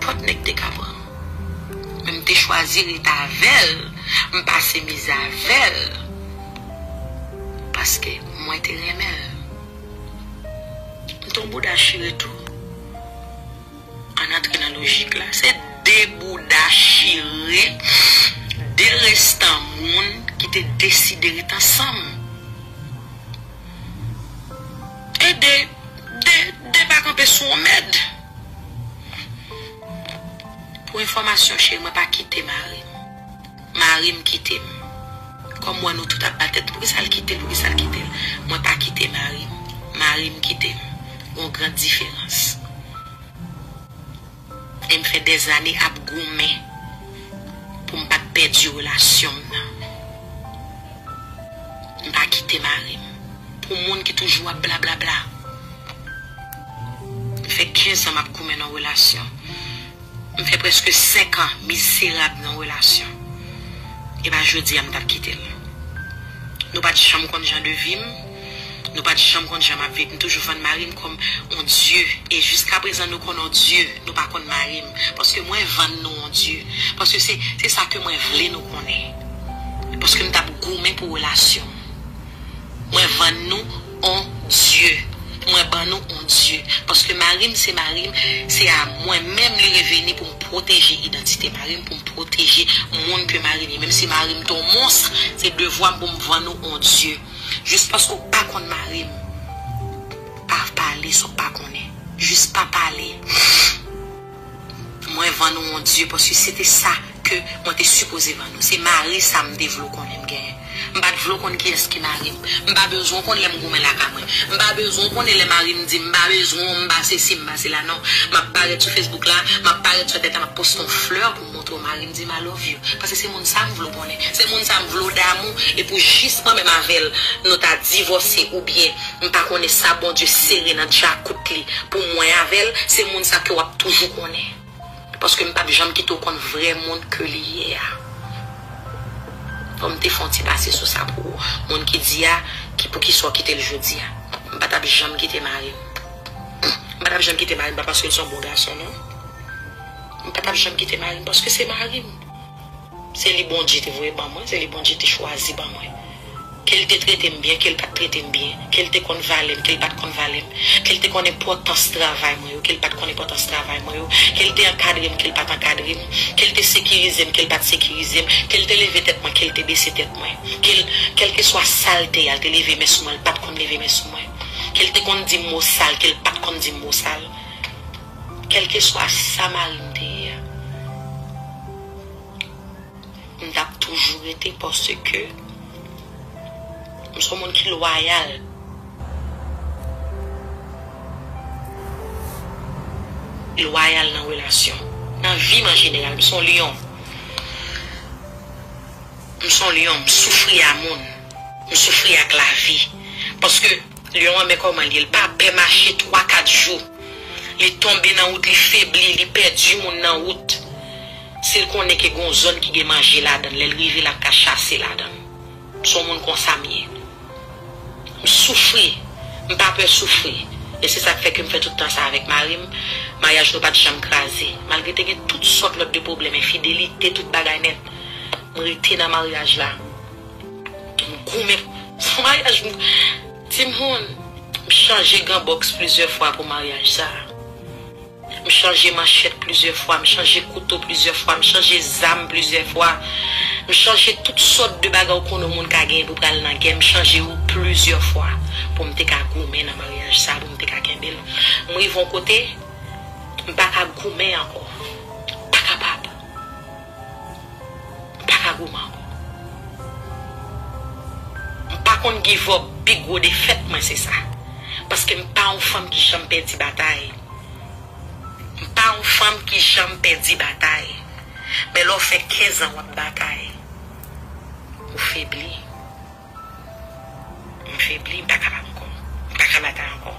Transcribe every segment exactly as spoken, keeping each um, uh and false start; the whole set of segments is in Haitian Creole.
nenpòt nèg te ka pran m. Men m te chwazi ret avè l, m pase mize avè l, paske mwen te renmen l. M te yon bouda chire tou. Ann antre nan lojik la. Se de bouda chire, de restan moun ki te deside ret ansanm. E de, de, de pa kanpe sou yon mèd. Pou enfòmasyon, cheri, mwen pa kite mari m. Mari m kite m. Kòm m wè nou tout ap bat tèt, poukisa l kite l, poukisa l kite l? Mwen pa kite mari m. Mari m kite m. Gon gran diferans. E m fè dèzane ap goumen pou m pa t pèdi relasyon m nan. M pa kite mari m. Pou moun ki toujou ap blablabla. M fè kenz an m ap goumen nan relasyon. M fè prèske senk an mizerab nan relasyon. E pa jodi a m t ap kite l. Nou pa t janm konn jan de vi m. Nou pa t janm konn jan m ap viv. M toujou vann mari m kòm on dye. E jiskaprezan nou konn on dye. Nou pa konn mari m. Paske mwen vann nou on dye. Paske se, se sa ke mwen vle nou konnen. Paske m t ap goumen pou relasyon m. Mwen vann nou on dye. Mwen ban nou on dye. Paske mari m se mari m, se a mwen menm li revini pou m pwoteje idantite mari m, pou m pwoteje moun ke mari m ye. Menm si mari m te yon mons, se devwa m pou m vann ou on dye. Jis paske w pa konn mari m, pa pale sa w pa konnen. Jis pa pale. Mwen vann ou on dye, paske se te sa ke mwen te sipoze vann ou. Se mari sa m te vle w konnen m genyen. M pa t vle w konn kiyès ki mari m. M pa bezwen w konn lè m goumen lakay mwen. M pa bezwen w konnen lè mari m di m pa bezwen w, m pa sesi, m pa sela, non. M ap parèt sou Facebook la, m ap parèt sou entènèt la, m ap poste yon flè pou m montre w mari m di m I love you. Paske se moun sa m vle w konnen. Se moun sa m vle w damou. E pou jis mwen menm avè l, nou ta divòse oubyen m pa konnen sa Bondye sere nan djakout li pou mwen avè l, se moun sa ke w ap toujou konnen. Paske m p ap janm kite w konn vrè moun ke li ye a. Fò m te fè yon ti pase sou sa pou ou. Moun ki di a, ki, poukisa w kite l jodi a? M pa t ap janm kite mari m. M pa t ap janm kite mari m, pa paske l se yon bon gason, non. M pa t ap janm kite mari m, paske se mari m. Se li Bondye te voye ban mwen, se li Bondye te chwazi ban mwen. Ke l te trete m byen, ke l pa t trete m byen, ke l te konn valè m, ke l pa t konn valè m, ke l te konn enpòtans travay mwen yo, ke l pa t konn enpòtans travay mwen yo, ke l te ankadre m, ke l pa t ankadre m, ke l te sekirize m, ke l pa t sekirize m, ke l te leve tèt mwen, ke l te bese tèt mwen, ke l, kèlkeswa sa l te ye a, l te leve men sou mwen, l pa t konn leve men sou mwen, ke l te konn di m mo sal, ke l pa t konn di m mo sal, kèlkeswa sa mari m te ye a. M t ap toujou rete paske m se yon moun ki lwayal. Lwayal nan relasyon. Nan vi m an jeneral, m se yon lyon. M se yon lyon, m soufri a moun. M soufri ak lavi. Paske lyon an, men kòman l ye, l pa pè mache twa, kat jou. Li tonbe nan wout, li febli, li pèdi moun nan wout. Si l konnen ke gon zòn ki gen manje ladan l, lè l rive l ap ka chase ladan l. M se yon moun konsa m ye. M soufri. M pa pè soufri. E se sa k fè ke m fè tout tan sa avèk mari m. Maryaj nou pa t janm kraze. Malgre te gen tout sòt lòt de pwoblèm, enfidelite, tout bagay nèt. M rete nan maryaj la. M goumen. Se yon maryaj m, timoun, m chanje gan bòks plizyè fwa pou maryaj sa a. M chanje manchèt plizyè fwa, m chanje kouto plizyè fwa, m chanje zam plizyè fwa. M chanje tout sòt de bagay ou konnen yon moun ka genyen pou pral nan gè, m chanje yo plizyè fwa pou m te ka goumen nan maryaj sa, pou m te ka kenbe l. M rive yon kote, m pa ka goumen ankò. M pa kapab. M pa ka goumen ankò. M pa konn give up, pi gwo defèt mwen se sa. Paske m pa yon fanm ki janm pèdi batay. M pa yon fanm ki janm pèdi batay. Men lè w fè kenz an w ap batay, ou febli. M febli, m pa kapab ankò. M pa ka batay ankò.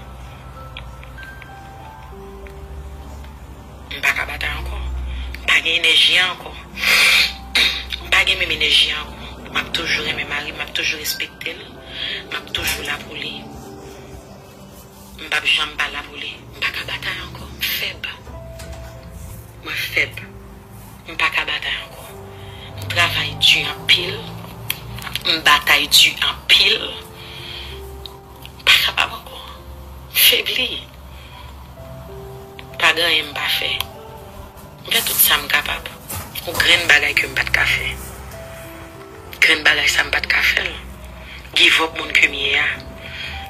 M pa ka batay ankò. M pa gen enèji a ankò. M pa gen menm enèji a ankò. M ap toujou renmen mari m, m ap toujou respekte l. M ap toujou la pou li. M p ap janm pa la pou li. M pa ka batay ankò. M fèb. Mwen fèb. M pa ka batay ankò. M travay di anpil. M batay di anpil. M pa kapab ankò. M febli. Pa gen anyen m pa fè. M fè tout sa m kapab. Yon grenn bagay ke m pa t ka fè. Grenn bagay sa m pa t ka fè l. Give up moun ke m ye a.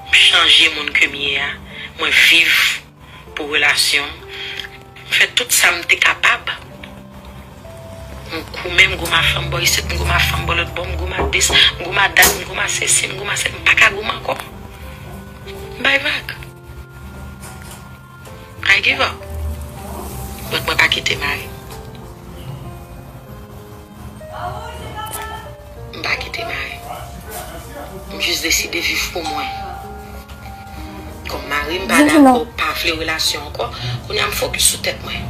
M chanje moun ke m ye a. Mwen viv pou relasyon. M fè tout sa m te kapab. M goumen, m goumen a fanm bò isit, m goumen a fanm bò lòt bò, m goumen a dis, m goumen a dat, m goumen a sesi, m goumen a sèt, m pa ka goumen ankò. M bay vag. I give up. But mwen pa kite mari m. M pa kite mari m. M jis deside viv pou mwen. Kòm mari m pa dakò, pa vle relasyon ankò, kounye a m fokis sou tèt mwen.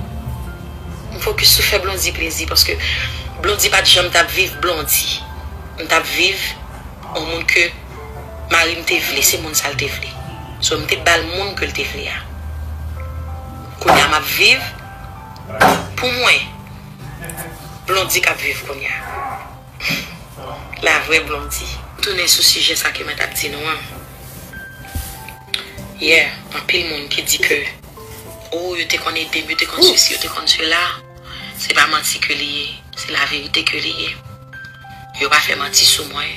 M fokis sou fè Blondy plezi, paske Blondy pa t janm t ap viv Blondy. M t ap viv yon moun ke mari m te vle, se moun sa l te vle. So, m te ba l moun ke l te vle a. Kounye a m ap viv pou mwen. Blondy k ap viv kounye a. La vrè Blondy. Tounen sou sijè sa ke mwen t ap di nou an. Yeah, anpil moun ki di ke, oh, yo te konn ede m, yo te konn sesi, yo te konn sela. Se pa manti ke li ye, se laverite ke li ye. Yo pa fè manti sou mwen.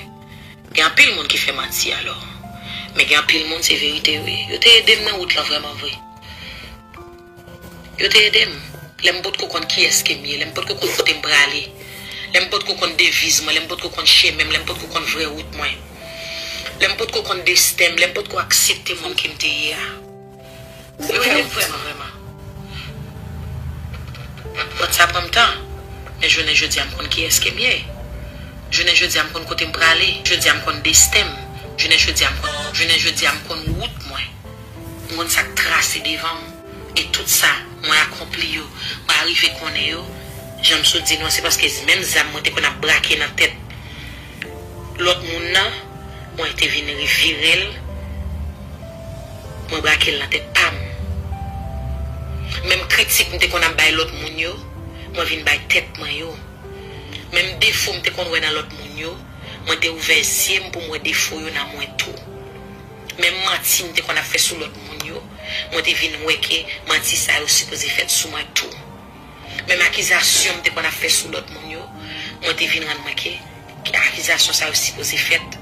Gen anpil moun ki fè manti alò. Men gen anpil moun se verite yo ye. Yo te ede m nan wout lan vrèman vre. Yo te ede m. Lè m potko konn kiyès ke m ye, lè m potko konn kote m prale, lè m potko konn deviz mwen, lè m potko konn chemen m, lè m potko konn vrè wout mwen, lè m potko konn desten m, lè m potko aksepte moun ke m te ye a. Yo ede m vrèman, vrèman. But sa pran m tan. Men jounen jodi a m konn kiyès ke m ye. Jounen jodi a m konn kote m prale. Jodi a m konn desten m. Jounen jodi a m konn, jounen jodi a m konn wout mwen. M konn sa k trase devan m. E tout sa mwen akonpli yo, mwen arive konnen yo, jan m sot di nou an, se paske menm zam mwen te konn ap brake nan tèt lòt moun nan, mwen te vin revire l, mwen brake l nan tèt pa m. Menm kritik m te konn ap bay lòt moun yo, mwen vin bay tèt mwen yo. Menm defo m te konn wè nan lòt moun yo, mwen te ouvè zye m pou m wè defo yo nan mwen tou. Menm manti m te konn ap fè sou lòt moun yo, mwen te vin wè ke manti sa yo sipoze fèt sou mwen tou. Menm akizasyon m te konn ap fè sou lòt moun yo, mwen te vin rann mwen ke, ke akizasyon sa yo sipoze fèt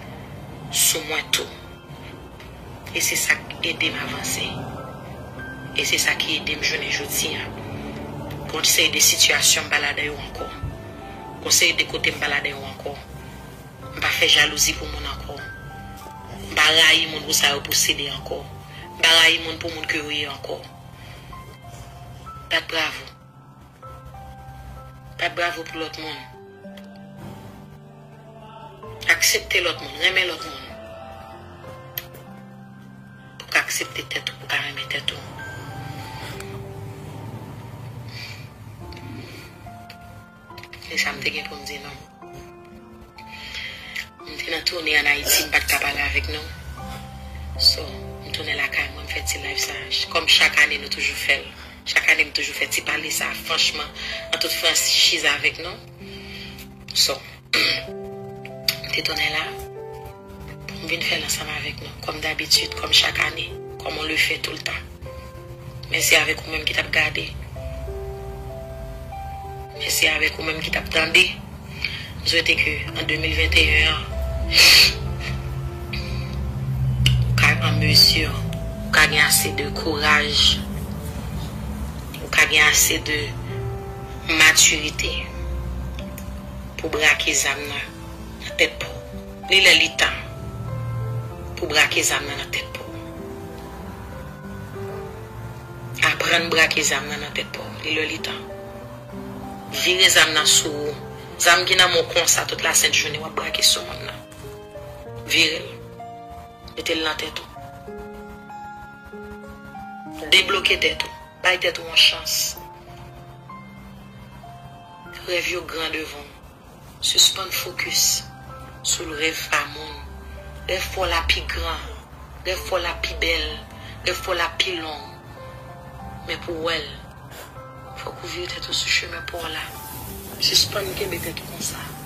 sou mwen tou. E se sa k ede m avanse. E se sa ki ede m jounen jodi a. Gon seri de sitiyasyon m pa ladan yo ankò. Gon seri de kote m pa ladan yo ankò. M pa fè jalouzi pou moun ankò. M pa rayi moun pou sa yo posede ankò. M pa rayi moun pou moun ke yo ye ankò. Bat bravo. Bat bravo pou lòt moun. Aksepte lòt moun, renmen lòt moun. Pou w ka aksepte tèt ou, pou w ka renmen tèt ou. Se sa m te gen pou m di nou. M te nan tounen ann Ayiti, m pa t ka pale avèk nou. So, m tounen lakay mwen, m fè ti live sa. Kòm chak ane, nou toujou fè l. Chak ane, m toujou fè ti pale sa, franchman, an tout franchiz avèk nou. So, m te tounen la pou m vin fè l ansanm avèk nou, kòm dabitid, kòm chak ane, comme on le fait tout le temps. Mèsi avèk ou menm ki t ap gade. Mèsi avèk ou menm ki t ap tande. M swete ke an de mil venteyen an, ou ka an mezi, ou ka gen ase de kouraj, ou ka gen ase de matirite pou brake zam nan nan tèt pa w. Li lè li tan pou brake zam nan nan tèt pa w. Aprann brake zam nan nan tèt pa w. Li lè li tan. Vire zam nan sou ou. Zam ki nan men w konsa tout lasent jounen w ap brake sou moun nan. Vire l. Mete l nan tèt ou. Debloke tèt ou. Bay tèt ou yon chans. Rèv yo gran devan w. Sispann fokis sou rèv pa moun. Rèv pa w la pi gran. Rèv pa w la pi bèl. Rèv pa w la pi long. Men pou w wè l, fò Fòk ou vire tèt ou sou chemen pa w la. Sispann kenbe tèt ou konsa.